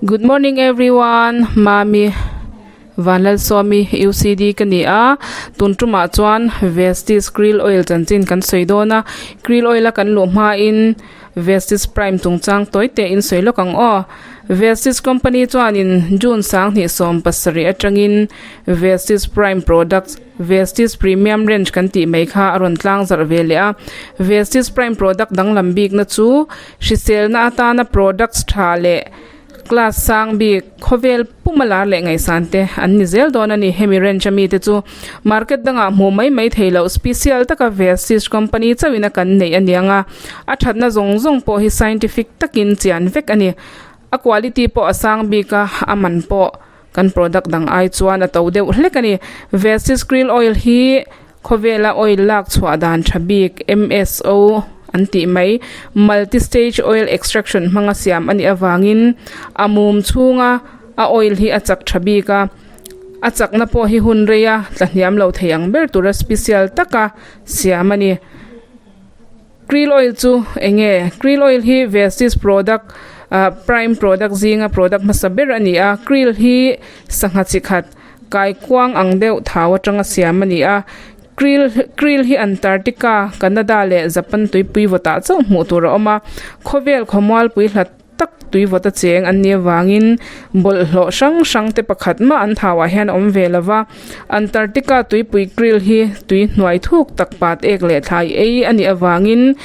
Good morning everyone Mami Vanlalsawmi UCD ka ni a tun tumah chuan Vestige krill oil chanchin kan sawi dawn a krill oil a kan luh hmain Vestige prime chungchang tawi te in sawi lawk ang aw Vestige company chuanin June 2017 atangin Vestige prime products Vestige premium range kan tih mai kha a rawn tlang zarh ve leh a Vestige prime product danglam bikna chu hriselna atana products tha leh class sang bik khawvel puma lar leh ngaihsan te an ni zel dawn a ni hemi range ami te chu market dangah hmuh mai mai thei loh special taka Vestige company chauhin a kan neih a niang a a thatna zawng zawng pawh hi scientific takin chian vek a ni a quality pawh a sang bik a a man pawh kan product dang ai chuan a to deuh hlek a ni Vestige krill oil hi khawvela oil lak chhuah dan tha bik M_S_O an tih mai multi stage oil extraction hmanga siam a nih avangin a mum chhunga a oil hi a chak tha bik a a chakna pawh hi hun rei a tla hniam lo thei ang ber tura special taka siam a ni krill oil chu eng nge krill oil hi Vestige product ah prime product zinga product hmasa ber a ni a krill hi sangha chi khat kaikuang ang deuh thau atanga siam a ni a krill krill hi Antarctica Canada leh Japan tuipui vawtah chauh hmuh tur a awm a khawvel khawmual pui hlat tak tui vawt a cheng an nih avangin bawlhhlawh hrang hrang te pakhat mah an thau ah hian a awm ve lova Antarctica tuipui krill hi tui hnuai thuk tak pat ek leh thlai ei a nih avangin tui.